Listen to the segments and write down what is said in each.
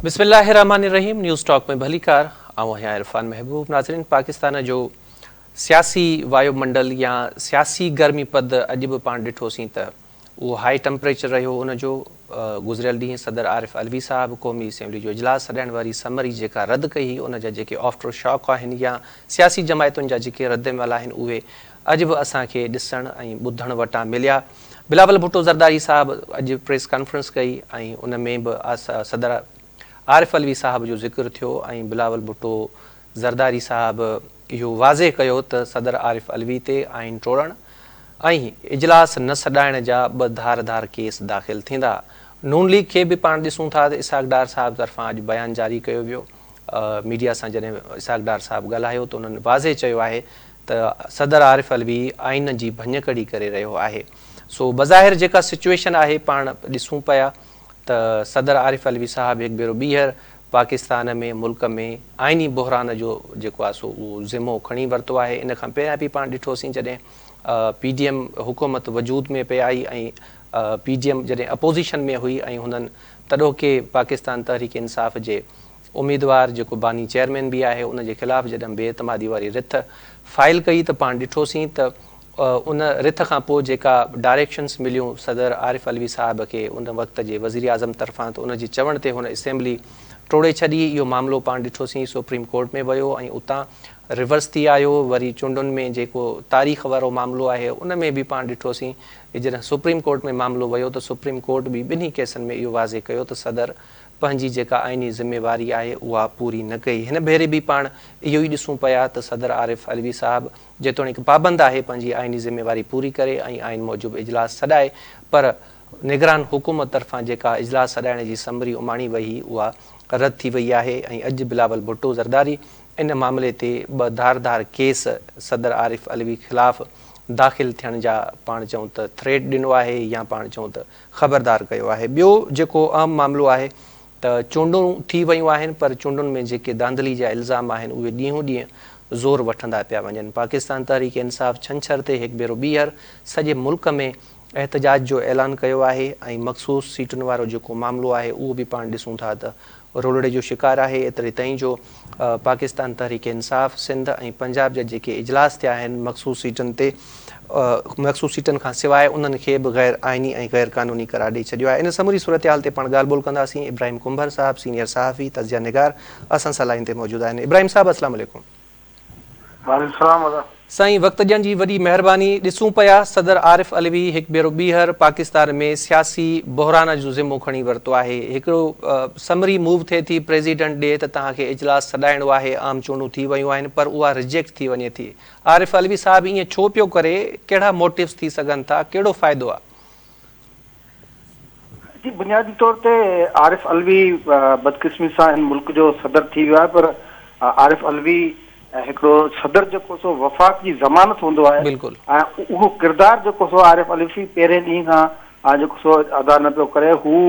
بسم الله الرحمٰن الرحيم نيوز ٽاڪ ۾ ڀليڪار آئون آهيان عرفان محبوب ناظرين پاڪستان جو سياسي وايو منڊل يا سياسي گرمي پد اڄ به پاڻ ڏٺوسين ته اهو هائي ٽمپريچر رهيو ان جو گذريل ڏينهن صدر عارف علوي صاحب قومي اسيمبلي جو اجلاس سڏائڻ واري سمري جيڪا رد ڪئي هئي ان جا جيڪي آفٽر شاڪ آهن يا سياسي جماعتن جا جيڪي رد عمل آهن اهي اڄ به اسان کي ڏسڻ ۽ ٻڌڻ وٽان مليا. بلاول ڀٽو زرداري صاحب اڄ پريس ڪانفرنس ڪئي ۽ ان ۾ به صدر عارف علوي صاحب جو ذڪر ٿيو ۽ بلاول ڀٽو زرداري صاحب اهو واضح ڪيو ته صدر عارف علوي تي آئين ٽوڙڻ ۽ اجلاس نه سڏائڻ جا ٻه ڌار ڌار ڪيس داخل ٿيندا. نون ليگ کي به پاڻ ڏسون ٿا ته اسحاق ڊار صاحب طرفان اڄ بيان جاري ڪيو ويو. ميڊيا سان جڏهن اسحاق ڊار صاحب ڳالهايو ته انهن واضح چيو آهي ته صدر عارف علوي آئين جي ڀڃڪڙي ڪري رهيو آهي. سو بظاهر جيڪا سچوئيشن آهي پاڻ ڏسون پيا ته صدر عارف علوي صاحب هڪ ڀيرو ٻيهر پاڪستان ۾ ملڪ ۾ آئيني بحران جو جيڪو آهي سو اهو ذمو کڻي ورتو آهي. ان کان پهريان به پاڻ ڏٺوسين جڏهن پي ڊي ايم حڪومت وجود ۾ پئي آئي ۽ پي ڊي ايم جڏهن اپوزيشن ۾ هئي ۽ هنن تڏهوڪي پاڪستان تحريڪ انصاف جي اميدوار جيڪو باني چيئرمين به آهي ان جي خلاف جڏهن بي اعتمادي واري رٿ فائل ڪئي ته پاڻ ڏٺوسين ته ان رٿ کان پوء جيڪا ڊائريڪشنس مليون صدر عارف علوي صاحب کي ان وقت جي وزيراعظم طرفان ته ان جي چوڻ تي هن اسيمبلي ٽوڙي ڇڏي اهو معاملو پاڻ ڏٺوسين سپريم ڪورٽ ۾ ويو ۽ اتان ريورس ٿي آيو وري چونڊن ۾ جيڪو تاريخ وارو معاملو آهي ان ۾ به پاڻ ڏٺوسين جڏهن سپريم ڪورٽ ۾ معاملو ويو ته سپريم ڪورٽ به ٻنهي ڪيسن ۾ اهو واضح ڪيو ته صدر پنهنجي جيڪا آئيني ذميواري آهي اها پوري نه ڪئي. هن ڀيري به پاڻ اهو ئي ڏسون پيا ته صدر عارف علوي صاحب جيتوڻيڪ پابند آهي پنهنجي آئيني ذميواري پوري ڪري ۽ آئين موجب اجلاس سڏائي پر نگران حڪومت طرفان جيڪا اجلاس سڏائڻ جي سمري اماڻي وئي هئي اها رد ٿي وئي آهي ۽ اڄ بلاول ڀٽو زرداري ان معاملي تي ٻه ڌار ڌار ڪيس صدر عارف علوي خلاف داخل ٿيڻ جا پاڻ چئون ته ٿريٽ ڏنو آهي يا پاڻ چئون ته خبردار ڪيو آهي. ٻيو جيڪو اهم معاملو آهي ته چونڊون ٿي ويون آهن پر چونڊن ۾ جيڪي ڌانڌلي جا الزام آهن اهي ڏينهون ڏينهن زور وٺندا پيا وڃن. پاڪستان تحريڪ انصاف ڇنڇر تي هڪ ڀيرو ٻيهر سڄي ملڪ ۾ احتجاج جو اعلان ڪيو آهي ۽ مخصوص سيٽن وارو جيڪو معاملو آهي اهو به پاڻ ڏسون ٿا ته رولڙي جو شڪار آهي ايتري تائين جو پاڪستان تحريڪ انصاف سنڌ ۽ پنجاب جا جيڪي اجلاس ٿيا آهن مخصوص سيٽن تي مخصوص سيٽن کان سواء انهن کي به غير آئيني ۽ غير قانوني قرار ڏئي ڇڏيو آهي ان سموري صورتحال تي پاڻ ڳالهه ٻولهه ڪنداسين ابراهيم ڪنڀر صاحب سينيئر صحافي تجزيه نگار اسان سان لائين تي موجود آهن ابراهيم صاحب السلام عليڪم. وعليڪم السلام ادا. سائين وقت ڏيڻ جي وڏي مهرباني. ڏسون پيا صدر عارف علوي هڪ ڀيرو ٻيهر پاڪستان ۾ سياسي بحران جو ذمو کڻي ورتو آهي. هڪڙو سمري موو ٿئي ٿي پريزيڊنٽ ڏي ته توهان کي اجلاس سڏائڻو آهي عام چونڊون ٿي ويون آهن پر اها رجيڪٽ ٿي وڃي ٿي. عارف علوي صاحب ائين ڇو پيو ڪري ڪهڙا موٽيوز ٿي سگهن ٿا ڪهڙو فائدو آ. جي بنيادي طور تي عارف علوي بدقسمي سان هن ملڪ جو صدر ٿي ويو آهي پر عارف علوي هڪڙو صدر جيڪو سو وفاق جي ضمانت هوندو آهي ۽ اهو ڪردار جيڪو سو عارف علوي پهرين ڏينهن کان جيڪو سو ادا نه پيو ڪري هو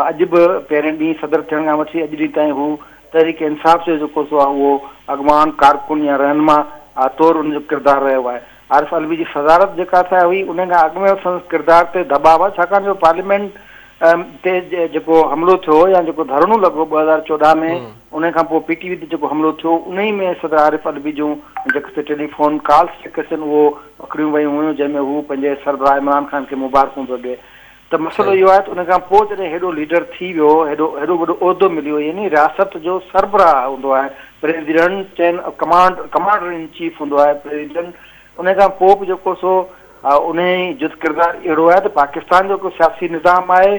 اڄ به پهرين ڏينهن صدر ٿيڻ کان وٺي اڄ ڏينهن تائين هو تحريڪ انصاف جو جيڪو سو آهي اهو اڳواڻ ڪارڪن يا رهنما طور ان جو ڪردار رهيو آهي عارف علوي جي صدارت جيڪا ٿي هئي ان کان اڳ ۾ سندس ڪردار تي دٻاء هئا ڇاڪاڻ جو پارليامينٽ تي جيڪو حملو ٿيو يا جيڪو ڌرڻو لڳو 2014 ۾ ان کان پوء پي ٽي وي تي جيڪو حملو ٿيو انهي ۾ صدر عارف علوي جون جيڪي سي ٽيلي فون ڪالس جيڪي سن اهو پڪڙيون ويون هيون جنهن ۾ هو پنهنجي سربراهه عمران خان کي مبارڪون پيو ڏئي ته مسئلو اهو آهي ته ان کان پوء جڏهن هيڏو ليڊر ٿي ويو، هيڏو هيڏو وڏو عهدو مليو يعني رياست جو سربراهه هوندو آهي پريزيڊنٽ چين ڪمانڊ ڪمانڊر ان چيف هوندو آهي پريزيڊنٽ ان کان پوء به جيڪو سو انهي جو ڪردار اهڙو آهي ته پاڪستان جو هڪ سياسي نظام آهي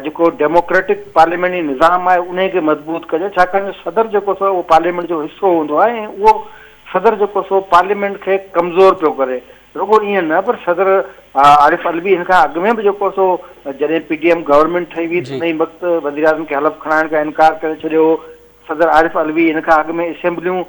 جيڪو ڊيموڪريٽڪ پارليامينٽي نظام آهي انهي کي مضبوط ڪجي ڇاڪاڻ جو صدر جيڪو سو اهو پارليامينٽ جو حصو هوندو آهي ۽ اهو صدر جيڪو سو پارليامينٽ کي ڪمزور پيو ڪري رڳو ائين نه پر صدر عارف علوي هن کان اڳ ۾ به جيڪو سو جڏهن پي ڊي ايم گورنمينٽ ٺهي هئي ته انهي وقت وزيراعظم کي حلف کڻائڻ کان انڪار ڪري ڇڏيو هو. صدر عارف علوي هن کان اڳ ۾ اسيمبليون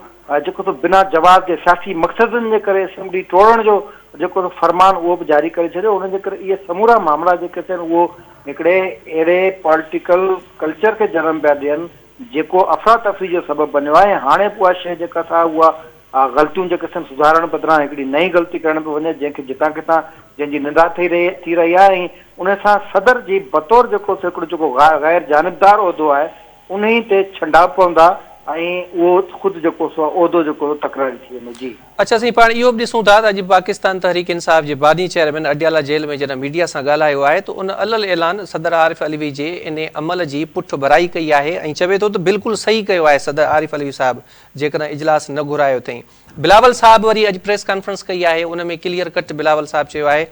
جيڪو سو بنا جواز جي سياسي مقصدن جي ڪري اسيمبلي ٽوڙڻ جو جيڪو سو فرمان اهو به جاري ڪري ڇڏيو. ان جي ڪري اهي سمورا معاملا جيڪي ٿين اهو هڪڙي اهڙي پوليٽيڪل ڪلچر کي جنم پيا ڏين جيڪو افراتفري جو سبب بنيو آهي ۽ هاڻي به اها شيء جيڪا سا اها غلطيون جيڪي سن سڌارڻ بدران هڪڙي نئين غلطي ڪرڻ پيو وڃي جنهن کي جتان ڪٿان جنهن جي نندا ٿي رهي ٿي رهي آهي ۽ ان سان صدر جي بطور جيڪو سو هڪڙو جيڪو غير جانبدار عهدو آهي انهي تي ڇنڊا پوندا ۽ اهو خود جيڪو سو عهدو جيڪو سو تڪراري ٿي ويندو. جي. اڇا سائين پاڻ اهو به ڏسون ٿا ته اڄ پاڪستان تحريڪ انصاف جي باني چيئرمين اڊيالا جيل ۾ جڏهن ميڊيا سان ڳالهايو آهي ته ان علي الاعلان صدر عارف علوي جي انهي عمل جي پٺ ڀرائي ڪئي آهي ۽ چوي ٿو ته بلڪل صحيح ڪيو آهي صدر عارف علوي صاحب جيڪڏهن اجلاس نه گهرايو اٿئين. بلاول صاحب وري اڄ پريس ڪانفرنس ڪئي آهي ان ۾ ڪليئر ڪٽ بلاول صاحب چيو آهي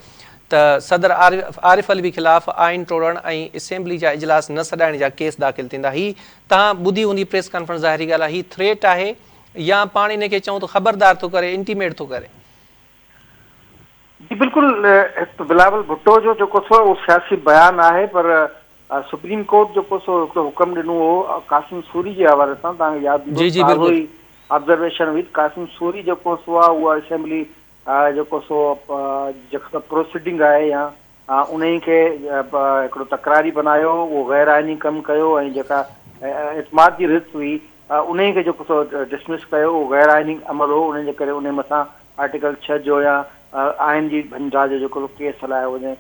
ته صدر عارف علوي خلاف آئين ٽوڙڻ ۽ اسيمبلي جا اجلاس نه سڏائڻ جا ڪيس داخل ٿيندا هي توهان ٻڌي هوندي پريس ڪانفرنس ظاهري ڳالهه آهي هي ٿريٽ آهي يا پاڻ ان کي چئون ته خبردار ٿو ڪري انٽيميٽ ٿو ڪري. جي بلڪل هڪ ته بلاول ڀٽو جو جيڪو سو اهو سياسي بيان آهي پر سپريم ڪورٽ جيڪو سو هڪڙو حڪم ڏنو هو قاسم سوري جي حوالي سان توهان کي ياد هوندو تازو ئي آبزرويشن هئي ته قاسم سوري جيڪو سو آهي اها اسيمبلي جيڪو سو جيڪا پروسيڊنگ آهي يا انهي کي هڪڙو تڪراري بنايو اهو غير آئيني ڪم ڪيو ۽ جيڪا اعتماد جي رٿ هئي انهي کي جيڪو سو ڊسمس ڪيو اهو غير آئيني عمل هو انهي جي ڪري انهي مٿان آرٽيڪل ڇهه جو يا آئين جي ڀڃڊاهه جو جيڪو ڪيس هلايو وڃي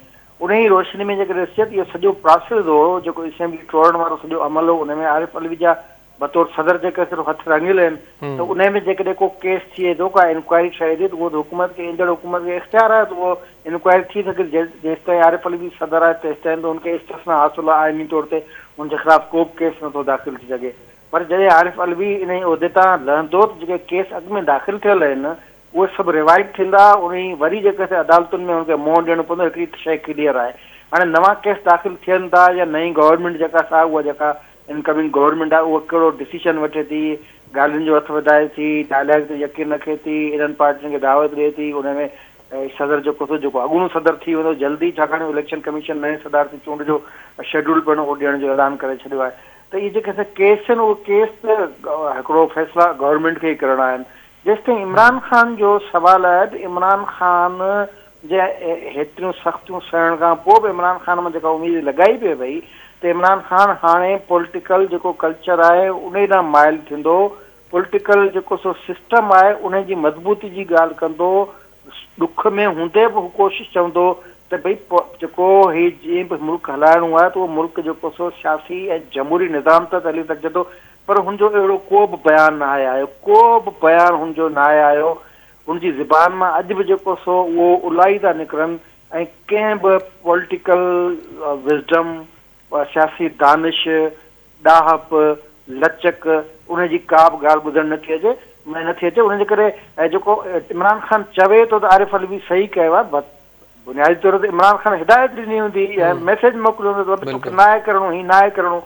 انهيء روشني ۾ جيڪڏهن ڏسجي ته اهو سڄو پراسيس هو جيڪو اسيمبلي ٽوڙڻ وارو سڄو عمل هو ان ۾ عارف علوي جا بطور صدر جيڪي صرف هٿ رڱيل آهن ته انهي ۾ جيڪڏهن ڪو ڪيس ٿئي ٿو ڪا انڪوائري ٺهي ٿي ته اهو ته حڪومت کي ايندڙ حڪومت کي اختيار آهي ته اهو انڪوائري ٿي سگهي ٿي جيستائين عارف علوي صدر آهي تيستائين ته ان کي استثنا حاصل آهي آئيني طور تي ان جي خلاف ڪو به ڪيس نٿو داخل ٿي سگهي پر جڏهن عارف علوي انهي عهدي تان لهندو ته جيڪي ڪيس اڳ ۾ داخل ٿيل آهن اهي سڀ ريوائيو ٿيندا، انهي وري جيڪي سي عدالتن ۾ هن کي منهن ڏيڻو پوندو، هڪڙي ته شيء ڪليئر آهي هاڻي نوان ڪيس داخل ٿين ٿا يا نئين گورنمينٽ جيڪا سا اها جيڪا انڪمنگ گورنمينٽ آهي اها ڪهڙو ڊسيشن وٺي ٿي، ڳالهين جو هٿ وڌائي ٿي، ڊائلاگ تي يقين رکي ٿي، انهن پارٽين کي دعوت ڏئي ٿي، ان ۾ صدر جيڪو سو جيڪو اڳوڻو صدر ٿي ويندو جلدي ڇاڪاڻ اليڪشن ڪميشن نئين صدارتي چونڊ جو شيڊول پڻ اهو ڏيڻ جو اعلان ڪري ڇڏيو آهي ته اهي جيڪي سي ڪيس آهن اهي ڪيس ته هڪڙو فيصلا گورنمينٽ کي ئي ڪرڻا آهن جيستائين عمران خان جو سوال آهي ته عمران خان جي هيتريون سختيون سهڻ کان پوء به عمران خان مان جيڪا اميد لڳائي پئي وئي ته عمران خان هاڻي پوليٽيڪل جيڪو ڪلچر آهي انهي ڏانهن مائل ٿيندو، پوليٽيڪل جيڪو سو سسٽم آهي انهي جي مضبوطي جي ڳالهه ڪندو، ڏک ۾ هوندي به هو ڪوشش چوندو ته ڀئي جيڪو هي جيئن به ملڪ هلائڻو آهي ته اهو ملڪ جيڪو سو سياسي ۽ جمهوري نظام تحت هلي سگهجي ٿو پر هن جو اهڙو ڪو به بيان ناهي آيو، ڪو به بيان هن جو ناهي آيو، هن جي زبان مان اڄ به جيڪو سو اهو الائي ٿا نڪرن ۽ ڪنهن به پوليٽيڪل وزڊم، سياسي دانش، ڏاهپ، لچڪ ان جي ڪا به ڳالهه ٻڌڻ نه ٿي اچي ۾ نه ٿي اچي ان جي ڪري جيڪو عمران خان چوي ٿو ته عارف علوي صحيح ڪيو آهي بنيادي طور تي عمران خان هدايت ڏني هوندي ۽ ميسيج موڪليو هوندو ته توکي ناهي ڪرڻو هي ناهي ڪرڻو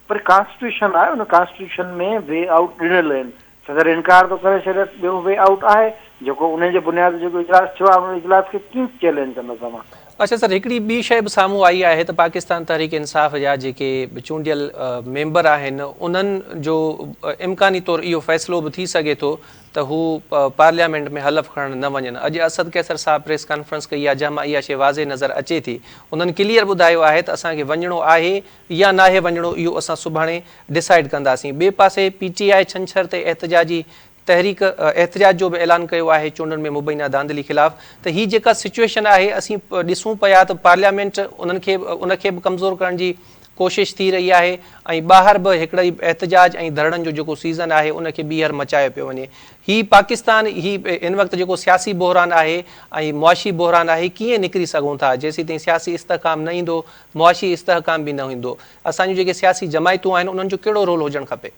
پر ڪانسٽيٽيوشن آهي ان ڪانسٽيٽيوشن ۾ وي آئوٽ ڏنل آهن صدر انڪار ٿو ڪري ڇڏي ٻيو وي آئوٽ آهي جيڪو ان جي بنياد تي جيڪو اجلاس ٿيو آهي ان اجلاس کي ڪيئن چئلينج ڪندا توهان. اڇا سر هڪڙي ٻي شيء به سامهون آئي آهي ته پاڪستان تحريڪ انصاف جا جيڪي چونڊيل ميمبر آهن انهن جو امڪاني طور اهو فيصلو به ٿي سگهي ٿو ته هو پارليامينٽ ۾ حلف کڻڻ نه وڃن. اڄ اسد قيصر صاحب پريس ڪانفرنس ڪئي آهي جنهن مان اها شيء واضح نظر اچي ٿي. انهن ڪليئر ٻڌايو آهي ته اسان کي وڃڻو آهي يا ناهي وڃڻو اهو اسان سڀاڻي ڊسائيڊ ڪنداسين. ٻئي پاسي پي ٽي آء ڇنڇر تي احتجاجي تحريڪ احتجاج جو به اعلان ڪيو آهي چونڊن ۾ مبينا ڌانڌلي خلاف ته هي جيڪا سچوئيشن آهي اسين ڏسون پيا ته پارليامينٽ انهن کي ان کي به ڪمزور ڪرڻ جي ڪوشش ٿي رهي آهي ۽ ٻاهر به هڪڙي احتجاج ۽ ڌرڻن جو جيڪو سيزن آهي ان کي ٻيهر مچايو پيو وڃي. هي پاڪستان هي هن وقت جيڪو سياسي بحران آهي ۽ معاشي بحران آهي ڪيئن نڪري سگهون ٿا جيسيتائين سياسي استحڪام نه ايندو معاشي استحڪام به نه ايندو اسان جون جيڪي سياسي جماعتون آهن انهن جو ڪهڙو رول هجڻ کپي؟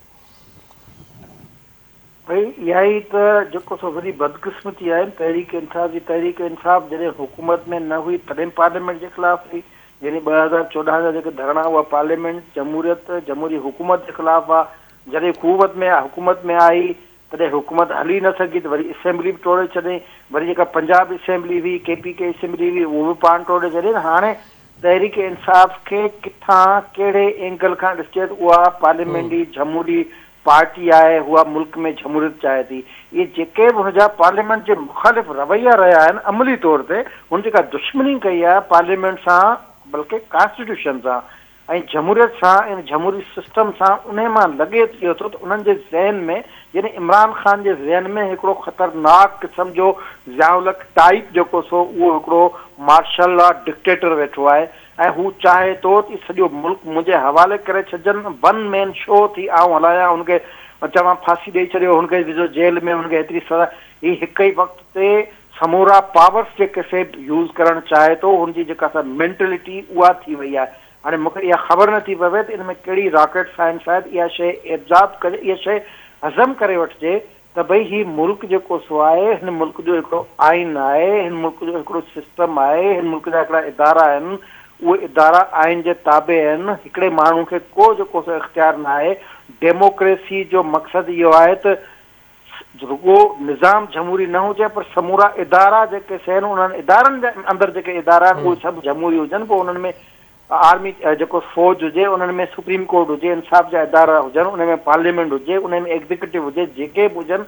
ڀئي اها ئي ته جيڪو سو وڏي بدقسمتي آهي تحريڪ انصاف جي، تحريڪ انصاف جڏهن حڪومت ۾ نه هئي تڏهن پارليامينٽ جي خلاف هئي، يعني 2014 جا جيڪي ڌرڻا اها پارليامينٽ، جمهوريت، جمهوري حڪومت جي خلاف هئا، جڏهن قوت ۾ حڪومت ۾ آئي تڏهن حڪومت هلي نه سگهي ته وري اسيمبلي به ٽوڙي ڇڏيائين، وري جيڪا پنجاب اسيمبلي هئي، ڪي پي ڪي اسيمبلي هئي اهو به پاڻ ٽوڙي ڇڏيائين، هاڻي تحريڪ انصاف کي ڪٿان ڪهڙي اينگل کان ڏسجي ته اها پارليامينٽي جمهوري پارٽي آهي، اها ملڪ ۾ جمهوريت چاهي ٿي. اهي جيڪي به هن جا پارليامينٽ جي مخالف رويا رهيا آهن، عملي طور تي هن جيڪا دشمني ڪئي آهي پارليامينٽ سان بلڪه ڪانسٽيٽيوشن سان ۽ جمهوريت سان ۽ جمهوري سسٽم سان انهي مان لڳي اهو ٿو ته انهن جي ذهن ۾ يعني عمران خان جي ذهن ۾ هڪڙو خطرناڪ قسم جو ضياء الحق ٽائيپ جيڪو سو اهو هڪڙو مارشل لا ڊڪٽيٽر ويٺو آهي. ۽ هو چاهي ٿو ته سڄو ملڪ منهنجي حوالي ڪري ڇڏجن، ون مين شو ٿي آئون هلايان، هن کي چوان ڦاسي ڏئي ڇڏيو، هن کي وجهو جيل ۾، هن کي هيتري سزا، هي هڪ ئي وقت تي سمورا پاورس جيڪي سي يوز ڪرڻ چاهي ٿو، هن جي جيڪا سا مينٽلٽي اها ٿي وئي آهي. هاڻي مون کي اها خبر نه ٿي پوي ته ان ۾ ڪهڙي راڪيٽ سائنس آهي ته اها شيء ايبزارب ڪجي، اها شيء هضم ڪري وٺجي ته ڀئي هي ملڪ جيڪو سو آهي، هن ملڪ جو هڪڙو آئين آهي، هن ملڪ جو هڪڙو سسٽم آهي، هن ملڪ جا هڪڙا ادارا آهن، اهي ادارا آئين جي تابع آهن، هڪڙي ماڻهو کي ڪو جيڪو سو اختيار نه آهي، ڊيموڪريسي جو مقصد اهو آهي ته رڳو نظام جمهوري نه هجي پر سمورا ادارا جيڪي سي آهن انهن ادارن جي اندر جيڪي ادارا آهن اهي سڀ جمهوري هجن پوء انهن ۾ آرمي جيڪو فوج هجي انهن ۾ سپريم ڪورٽ هجي انصاف جا ادارا هجن انهن ۾ پارليامينٽ هجي انهن ۾ ايگزيڪيوٽو هجي جيڪي به هجن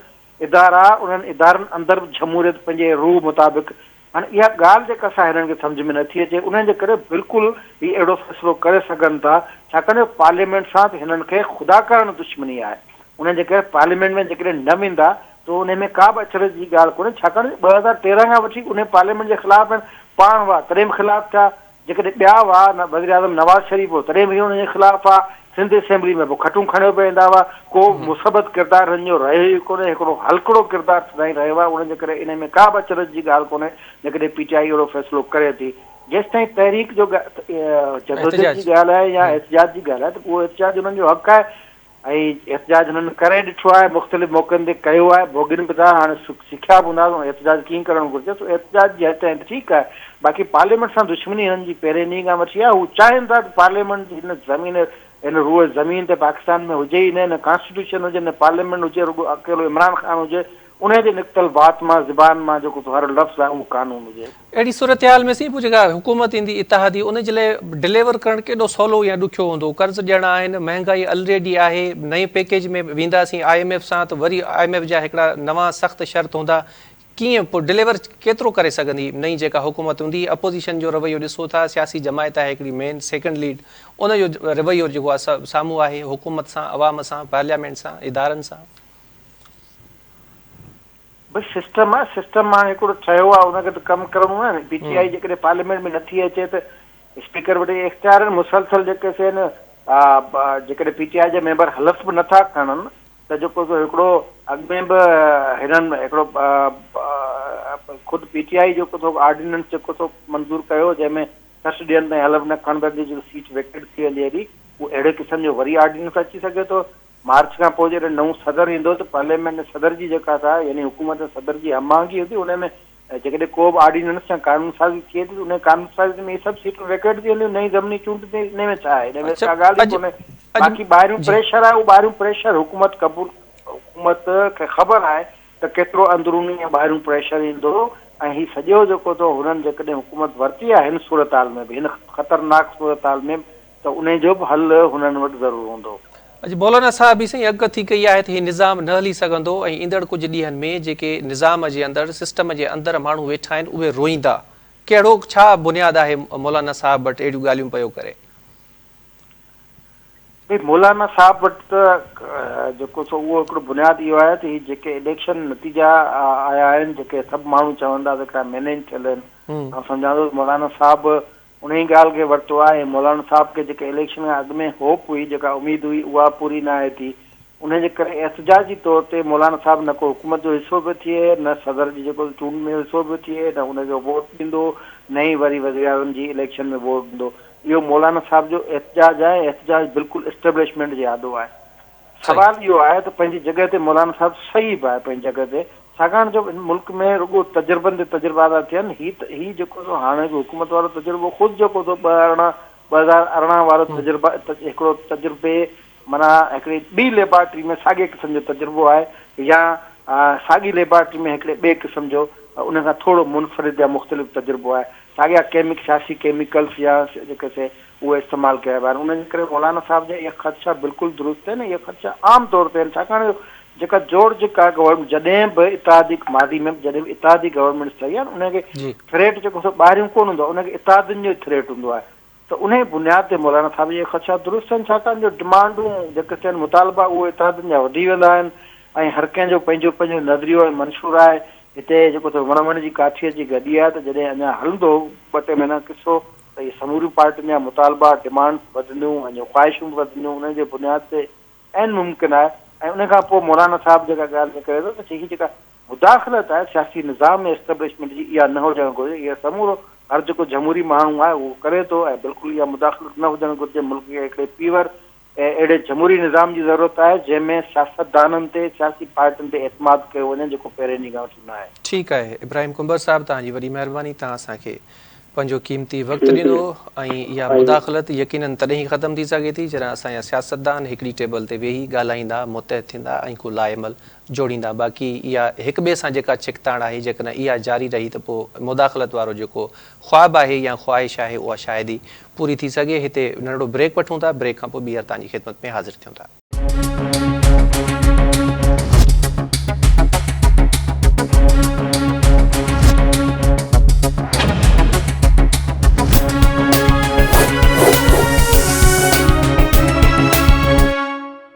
ادارا انهن ادارن اندر به جمهوريت پنهنجي روح مطابق هاڻي اها ڳالهه جيڪا سا هنن کي سمجهه ۾ نٿي اچي انهن جي ڪري بلڪل هي اهڙو فيصلو ڪري سگهن ٿا ڇاڪاڻ جو پارليامينٽ سان ته هنن کي خدا ڪارڻ دشمني آهي انهن جي ڪري پارليامينٽ ۾ جيڪڏهن نه ويندا ته انهي ۾ ڪا به اچرج جي ڳالهه ڪونهي ڇاڪاڻ جو 2013 کان وٺي انهي پارليامينٽ جي خلاف آهن پاڻ هئا تڏهن به خلاف ٿيا جيڪڏهن ٻيا هئا، وزيراعظم نواز شريف هو تڏهن به هي انهن جي خلاف هئا، سنڌ اسيمبلي ۾ به کٽون کڻيو پئي ايندا هئا، ڪو مثبت ڪردار هنن جو رهيو ئي ڪونهي، هڪڙو هلڪڙو ڪردار سدائين رهيو آهي، انهن جي ڪري انهي ۾ ڪا به اچرج جي ڳالهه ڪونهي جيڪڏهن پي ٽي آء اهڙو فيصلو ڪري ٿي. جيستائين تحريڪ جو جدوجهد جي ڳالهه آهي يا احتجاج جي ڳالهه آهي ته اهو احتجاج انهن جو حق آهي، ۽ احتجاج هنن ڪري ڏٺو آهي، مختلف موقعن تي ڪيو آهي، ڀوڳين به ٿا، هاڻي سکيا به هوندا ته احتجاج ڪيئن ڪرڻ گهرجي، سو احتجاج جي حد تائين ته ٺيڪ آهي، باقي پارليامينٽ سان دشمني هنن جي پهرين ڏينهن کان وٺي آهي، هو چاهين ٿا ته پارليامينٽ هن زمين هن روء زمين تي پاڪستان ۾ هجي ئي نه، نه ڪانسٽيٽيوشن هجي نه پارليامينٽ هجي، رڳو اڪيلو عمران خان هجي، انهيء جي نڪتل وات مان، زبان مان جيڪو هر لفظ آهي اهو قانون هجي. اهڙي صورتحال ۾ سائين پوء جيڪا حڪومت ايندي اتحادي ان جي لاء ڊليور ڪرڻ ڪيڏو سولو يا ڏکيو هوندو؟ قرض ڏيڻا آهن، مهنگائي الريڊي آهي، نئين پيڪيج ۾ وينداسين I M F سان ته وري I M F جا هڪڙا نوان سخت شرط هوندا، ڪيئن پوء ڊليور ڪيترو ڪري سگهندي نئين جيڪا حڪومت هوندي؟ اپوزيشن جو رويو ڏسو ٿا، سياسي جماعت آهي هڪڙي مين سيڪنڊ ليڊ ان جو رويو جيڪو آهي سامهون آهي حڪومت سان، عوام سان، پارليامينٽ سان، ادارن سان. بس سسٽم آهي سسٽم هاڻي هڪڙو ٺهيو آهي ان کي ته ڪم ڪرڻو آهي نه پي ٽي آء جيڪڏهن پارليامينٽ ۾ نٿي اچي ته اسپيڪر وٽ اهي اختيار آهن مسلسل جيڪي سي آهن جيڪڏهن پي ٽي آء جا ميمبر حلف به نٿا کڻن ته جيڪو سو هڪڙو اڳ ۾ به هنن هڪڙو خود پي ٽي آء جيڪو سو آرڊيننس جيڪو سو منظور ڪيو جنهن ۾ 60 ڏينهن تائين حلف نه کڻندڙ جي جيڪو سيٽ ويڪيٽ ٿي ويندي هلي اهو اهڙي قسم جو وري آرڊيننس اچي سگهي ٿو مارچ کان پوء جڏهن نئون صدر ايندو ته پارليامينٽ ۾ صدر جي جيڪا سا يعني حڪومت ۽ صدر جي هم آهنگي هوندي ان ۾ جيڪڏهن ڪو به آرڊيننس يا قانون سازي ٿئي ٿي ته ان قانون سازي ۾ اهي سڀ سيٽون ويڪيٽ ٿي وينديون نئين ضمني چونڊ ٿيندي ان ۾ ڇا آهي ان ۾ ڪا ڳالهه ئي ڪونهي باقي ٻاهريون پريشر آهي اهو ٻاهريون پريشر حڪومت قبول حڪومت کي خبر آهي ته ڪيترو اندروني ۽ ٻاهريون پريشر ايندو ۽ هي سڄو جيڪو ٿو هنن جيڪڏهن حڪومت ورتي آهي هن صورتحال ۾ به هن خطرناڪ صورتحال ۾ ته انهي جو به حل هنن وٽ ضرور هوندو. اڄ مولانا صاحب به سائين اڳڪٿي ڪئي آهي ته هي نظام نه هلي سگهندو ۽ ايندڙ ڪجهه ڏينهن ۾ جيڪي نظام جي اندر سسٽم جي اندر ماڻهو ويٺا آهن اهي روئيندا. ڪهڙو ڇا بنياد آهي مولانا صاحب وٽ اهڙيون ڳالهيون پيو ڪري. ڀئي مولانا صاحب وٽ ته جيڪو سو اهو هڪڙو بنياد اهو آهي ته هي جيڪي اليڪشن نتيجا آيا آهن جيڪي سڀ ماڻهو چون ٿا ته هڪڙا مينيج ٿيل آهن آئون سمجهان ٿو ته مولانا صاحب انهيء ڳالهه کي ورتو آهي ۽ مولانا صاحب کي جيڪا اليڪشن کان اڳ ۾ هوپ هئي، جيڪا اميد هئي، اها پوري ناهي ٿي. انهيء جي ڪري احتجاجي طور تي مولانا صاحب نه ڪو حڪومت جو حصو پيو ٿئي، نه صدر جي جيڪو چونڊ ۾ حصو پيو ٿئي، نه ان کي ووٽ ڏيندو، نه ئي وري وزيراعظم جي اليڪشن ۾ ووٽ ڏيندو. اهو مولانا صاحب جو احتجاج آهي ۽ احتجاج بلڪل اسٽيبلشمينٽ جي آڏو آهي. سوال اهو آهي ته پنهنجي جڳهه تي مولانا صاحب صحيح به آهي پنهنجي جڳهه تي ڇاڪاڻ جو هن ملڪ ۾ رڳو تجربن تي تجربا ٿا ٿين هي ته هي جيڪو سو هاڻوڪي حڪومت وارو تجربو خود جيڪو سو ٻه ارڙهن 2018 وارو تجربا هڪڙو تجربي معنيٰ هڪڙي ٻي ليبارٽري ۾ ساڳئي قسم جو تجربو آهي يا ساڳي ليبارٽري ۾ هڪڙي ٻئي قسم جو ان کان ٿورو منفرد يا مختلف تجربو آهي ساڳيا ڪيمڪ سياسي ڪيميڪلس يا جيڪي سي اهي استعمال ڪيا ويا آهن ان جي ڪري مولانا صاحب جا اهي خدشا بلڪل درست آهن ۽ اهي خدشا عام طور تي آهن ڇاڪاڻ جو جيڪا جوڙجڪ آهي گورنمينٽ جڏهن به اتحادي ماضي ۾ به جڏهن به اتحادي گورنمينٽس ٺهي آهن ان کي ٿريٽ جيڪو سو ٻاهريون ڪونه هوندو آهي ان کي اتحادين جو ٿريٽ هوندو آهي ته انهي بنياد تي مولانا صاحب جا اهي خدشا درست آهن ڇاڪاڻ جو ڊمانڊون جيڪي ٿين مطالبا اهي اتحادين جا وڌي ويندا آهن ۽ هر ڪنهن جو پنهنجو پنهنجو نظريو ۽ منشور آهي هتي جيڪو سو وڻ وڻ جي ڪاٺي اچي گڏي آهي ته جڏهن اڃا هلندو ٻه ٽي مهينا قصو ته ته اهي سموريون پارٽين جا مطالبا، ڊمانڊس، وڌنديون ۽ خواهشون به وڌنديون انهن جي بنياد تي عين ممڪن آهي ۽ ان کان پوء مولانا صاحب جيڪا ڳالهه ڪري ٿو ته هي جيڪا مداخلت آهي سياسي نظام ۾ اسٽيبلشمينٽ جي اها نه هجڻ گهرجي اها سمورو هر جيڪو جمهوري ماڻهو آهي اهو ڪري ٿو ۽ بلڪل اها مداخلت نه هجڻ گهرجي ملڪ کي هڪڙي پيور ۽ اهڙي جمهوري نظام جي ضرورت آهي جنهن ۾ سياستدانن تي سياسي پارٽين تي اعتماد ڪيو وڃي جيڪو پهرين ڏينهن کان وٺي نه آهي. ٺيڪ آهي ابراهيم ڪنڀر صاحب توهان جي وڏي مهرباني توهان اسان کي پنهنجو قيمتي وقت ڏنو ۽ اها مداخلت يقينن تڏهن ئي ختم ٿي سگهي ٿي جڏهن اسان جا سياستدان هڪڙي ٽيبل تي ويهي ڳالهائيندا متحد ٿيندا ۽ ڪو لاء عمل جوڙيندا باقي اها هڪ ٻئي سان جيڪا ڇڪتاڻ آهي جيڪڏهن اها جاري رهي ته پوء مداخلت وارو جيڪو خواب آهي يا خواهش آهي اها شايد ئي پوري ٿي سگهي هتي ننڍڙو بريڪ وٺون ٿا بريڪ کان پوء ٻيهر توهان جي خدمت ۾ حاضر ٿيون ٿا.